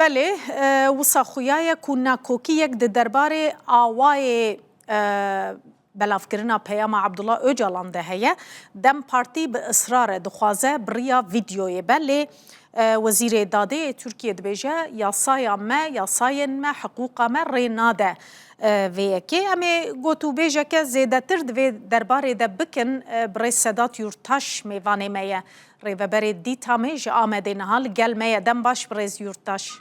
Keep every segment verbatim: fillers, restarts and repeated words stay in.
Belê, e, wisa xuya ye ku nakokiyek di derbarê awayê, e, belavkirina peyama Abdullah Ocalan de heye. DEM Partî bi israr e, dixwaze bi riya vîdeoyê be, lê, e, Wezîrê Dadê yê Tirkiyê dibêje, yasaya me, yasayên me, hiqûqa me rê nade, e, vê yekê. Em ê gotûbêjeke zêdetir di vê derbarê de bikin, e, birêz Sedat Yurttaş mêvanê me ye. Rêveberê DÎTAMê ji Amedê niha li gel me ye. Dem baş birêz Yurttaş.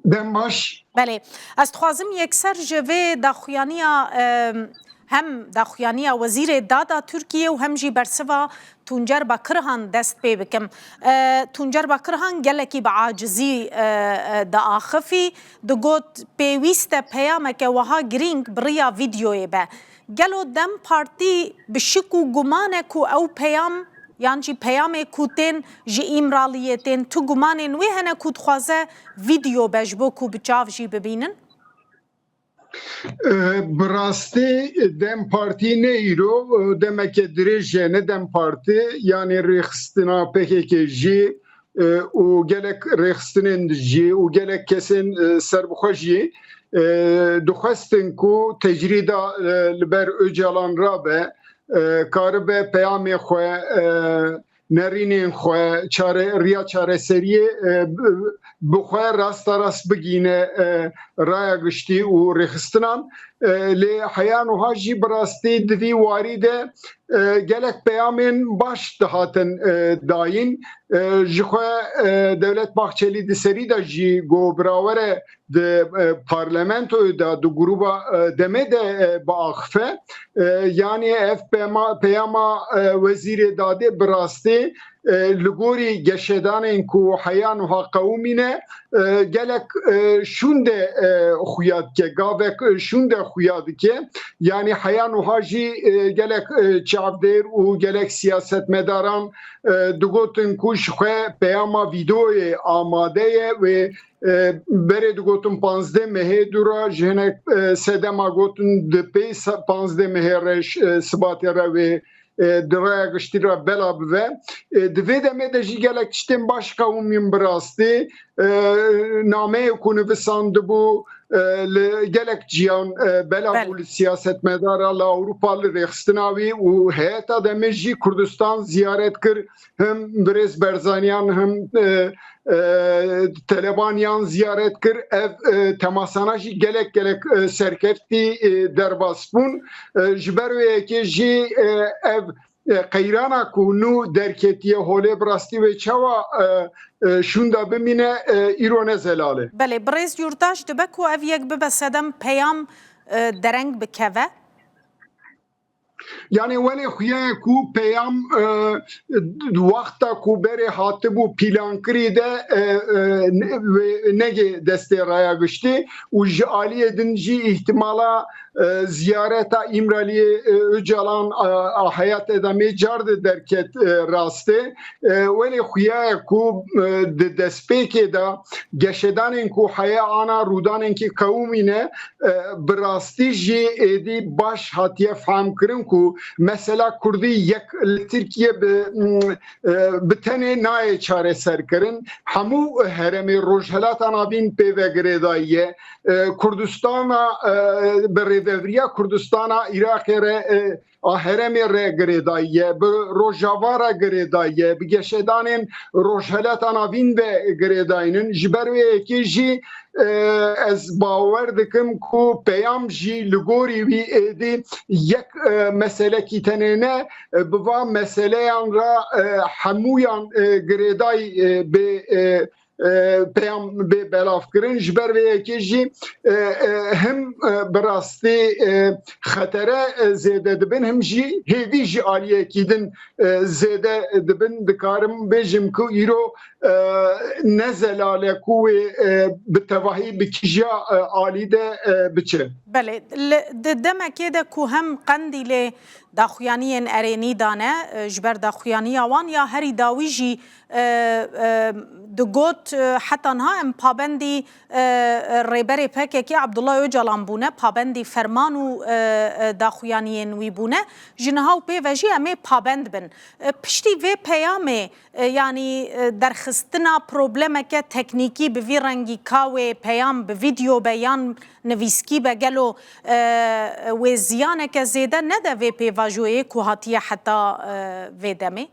Dem baş. Belê. Ez dixwazim yekser ji vê daxuyaniya, em, hem daxuyaniya Wezîrê Dada Tirkiyê û hem jî bersiva Tuncer Bakirhan dest pê bikim. E, Tuncer Bakirhan gelekî bi acizî, e, e, diaxifî, digot, pêwîst e peyameke wiha girîng bi riya vîdeoyê be. Gelo DEM Partî bi şik û guman e ku ew peyam, yan jî peyamê ku tên ji Îmraliyê tên, tu gumanên wê hene ku dixwaze vîdeo be ji bo ku bi çav jî bibînin? E, bi rastî DEM Partî ne îro, e, demeke dirêj e ne DEM Partî, yanî rêxistina P K K jî, e, û gelek rêxistinên jî û gelek kesên, e, serbixwe jî, e, dixwestin ku tecrîda, e, li ber Ocalan rabe, e, karibe peyamê xwe, e, nerînên xwe, çare-, riya çareseriyê, e, bi, bi xwe rasterast bigîne, e, raya giştî û rêxistinan. E, lê heya nuha jî bi rastî di vî warî de, e, gelek peyamên baş dihatin, e, dayîn. E, ji xwe, e, Dewlet Bahçelî di serî de jî got, birawere di, e, parlamentoyê de, di grûba, e, demê de, e, biaxife. E, yanî ev peyama, peyama, e, Wezîrê Dadê bi rastî, e, li gorî geşedanên ku heya nuha qewimîne, e, gelek, e, şûnde, e, xuya dike, gavek, e, şûnde xuya dike. Yanî heya nuha jî, e, gelek, e, çavdêr û gelek siyasetmedaran, e, digotin ku ji xwe peyama vîdeoyê amade ye wê, e, berê digotin panzdeh mehê dû re, ji hinek, e, sedema gotin di pê se-, panzdeh mehê re, e, sibatê re wê, e, di raya giştî re bela bive. E, di vê demê de jî gelek tiştên baş qewimîn bi rastî, e, nameyê ku nivisandibû, e, li gelek ciyan, e, bela Belê. bû li siyasetmedara li Ewropa, li rêxistina wî û heyeta demê jî Kurdistan ziyaret kir. Him birêz Berzaniyan, him, e, e, Telebaniyan ziyaret kir. Ev, e, temasana jî gelek, gelek, e, serkeftî, e, derbas bûn. E, ji ber wê yekê jî, e, ev, e, qeyrana ku nû derketiye holê bi rastî wê çawa, e, e, şûnda bimîne, e, îro ne zelal e. Belê, birêz Yurdaş, dibe ku ev yek bibe sedem peyam, e, dereng bikeve? Yanî welê xuya ye ku peyam, e, wexta ku berê hatibû pîlankirî de, e, e, ne-, wê negê destê raya giştî û ji aliyê din jî îhtimala, e, ziyareta Îmraliyê, e, Ocalan, e, a heyatê de mê car de derket, e, rastê. E, welê xuya ye ku, e, di destpêkê de geşedanên ku heye ana rûdanên ki qewimî ne, e, bi rastî jî êdî baş hatiye fehmkirin ku mesela Kurdî yek li Tirkiye bi, e, bi tenê nayê çareserkirin. Hemû herêmê Rojhelata Navîn pê ve girêdayî ye. E, Kurdistana, e, bi rêvevriya Kurdistana Iraqê re, e, a herêmê re girêdayî ye, bi Rojava re girêdayî ye, bi geşedanên Rojhelata Navîn ve girêdayînin. Ji ber wê yekê jî, e, ez bawer dikim ku peyam jî li gorî wî êdî yek, e, meselekî tenê ne, e, bi van meseleyan re, e, hemûyan, e, girêdayî, e, bê, e, e, peyam bê belavkirin. Ji ber vê yekê jî, e, e, him, e, bi rastî, e, xetere, e, zêde dibin, him jî hêvî ji aliyekî din, e, zêde dibin. Dikarim bêjim ku îro, e, ne zelal e ku wê, e, bi tevahî bi kîja, e, alî de, e, biçe. Belê, li, di demekê de ku hem Qendîlê daxuyaniyên erênî dane, e, ji ber daxuyaniya wan ya herî dawî jî, e, e, digot, e, heta niha em pabendî, e, e, rêberê P K K Abdullah Ocalan bûne, pabendî ferman û, e, e, daxuyaniyên wî bûne. Ji niha û pê ve jî em ê pabend bin. E, piştî vê peyamê, e, yanî, e, derxist Stina problemeke teknîkî bi vî rengî ka wê peyam bi vîdeo be yan nivîskî be, gelo, e, wê ziyaneke zêde nede vê pêvajoyê ku hatiye heta, e, vê demê?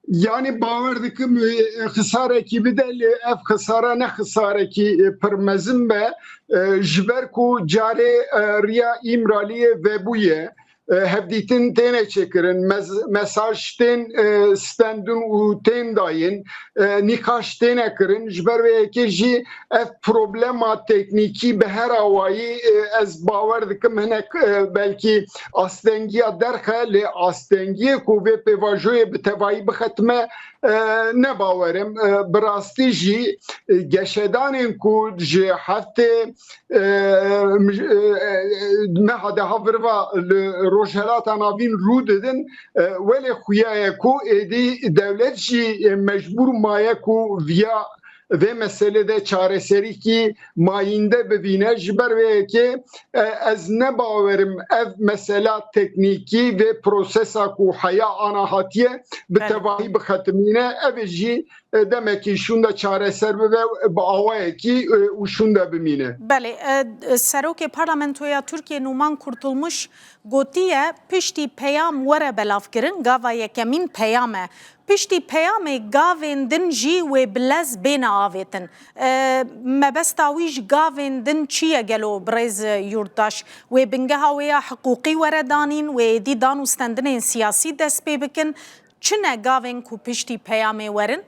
Yani bawer dikim, e, xisarekî bide, lê ev xisare ne xisarekî, e, pir mezin be. E, ji ber ku carê, e, riya Îmraliyê vebûye, e, hevdîtin têne çêkirin, mez-, mesaj tên, e, stendin û tên dayîn, e, nîqaş têne kirin. Ji ber vê yekê jî ev problema teknîkî bi her awayî, e, ez bawer dikim hinek, e, belkî astengiya derxe, lê astengiyê ku vê pêvajoyê bi tevayî bixetime, e, ne bawer im. E, bi rastî jî, e, geşedanên ku ji heftê, e, mij-, e, e, meha deha viriva li Rojhelata Navîn rû didin, e, welê xuya ye ku êdî dewlet jî, e, mecbûr maye ku viya vê meselê de çareserîkî mayînde bibîne. Ji ber vê yekê, e, ez ne bawer im ev mesela teknîkî vê prosesa ku heya ana hatiye bi Belê. tevahî bixetimîne. Ev ê jî, e, demekî şûnde çareser bibe, bi awayekî, e, û şûnde bimîne. Belê, e, Serokê Parlamentoya Tirkiyê Numan Kurtulmuş gotiye, piştî peyam were belavkirin, gava yekemîn peyam e. Piştî peyamê gavên din jî wê bi lez bêne avêtin. E, mebesta wî ji gavên din çi ye gelo birêz yurtdaş? Wê bingeha wê ya hiqûqî were danîn, wê êdî dan û stendinên siyasî dest pê bikin. Çi ne gavên ku piştî peyamê werin?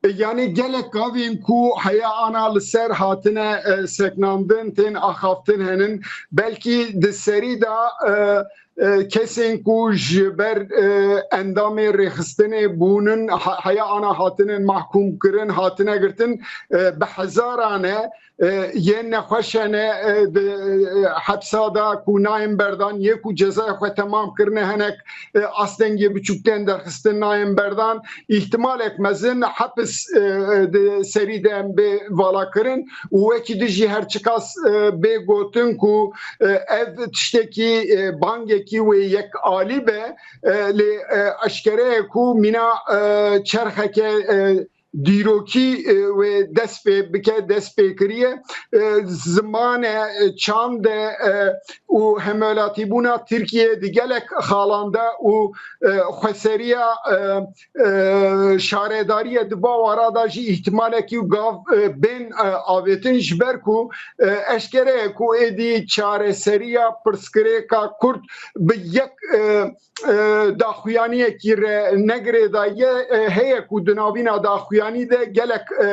E, yani gelek gavên ku heya ana li ser hatine, e, seknandin, tên axaftin henin. Belkî di serî de, e, e, kesên ku ji ber, e, endamê rêxistinê bûnin, ha-, heya ana hatinin mahkûm kirin, hatine girtin, e, bi hezaran e, e, yên nexweş hene, e, di, e, hepsa de ku nayên berdan, yê ku cezaya xwe temam kirine, hinek, e, astengê biçûk tên derxistin nayên berdan, îhtimalek mezin hepis, e, e, di serî de em bê vala kirin û wekî din jî her çiqas, e, bê gotin ku, e, ev tiştekî, e, bangekî wê yek alî be, e, lê, e, eşkere ye ku mîna, e, çerxeke, e, dîrokî, e, wê dest pê bike, dest pê kiriye. E, ziman e, e, çand e, e, û hemwelatîbûna Tirkiye di gelek xalan de û, e, xweseriya, e, e, şaredariyê di va wara de jî îhtimalekî gav, e, bên, e, avêtin, ji ber ku, e, eşkere ye ku êdî çareseriya pirsgirêka Kurd bi yek, e, e, daxuyaniyekî re negirêdaye, e, heye ku di navîna daxuyanî de gelek, e,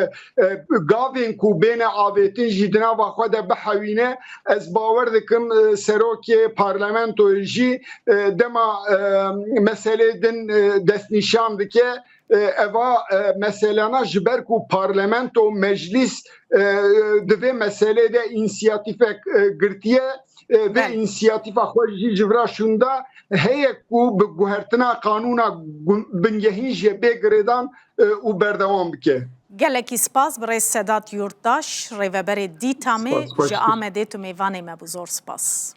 e, gavên ku bêne avêtin jî di nava xwe de bihewîne. Ez bawer dikim, e, serokê parlamentoyê jî, e, dema, e, meselê din, e, destnîşan dike, e, eva, e, meselana ji ber ku parlamento, meclîs, e, di vê meselê de însiyatîfek, e, girtiye, e, vê Belê. însiyatîfa xwe jî ji vira şûnda heye ku bi guhertina qanûna gu-, bingehîn jê bê girêdan, e, û berdewam bike. Gelekî spas birêz Sedat Yurtdaş, rêveberê Dîtamê Spas, xweş ji be. Amedê tu mêvanê me bû. Zor spas.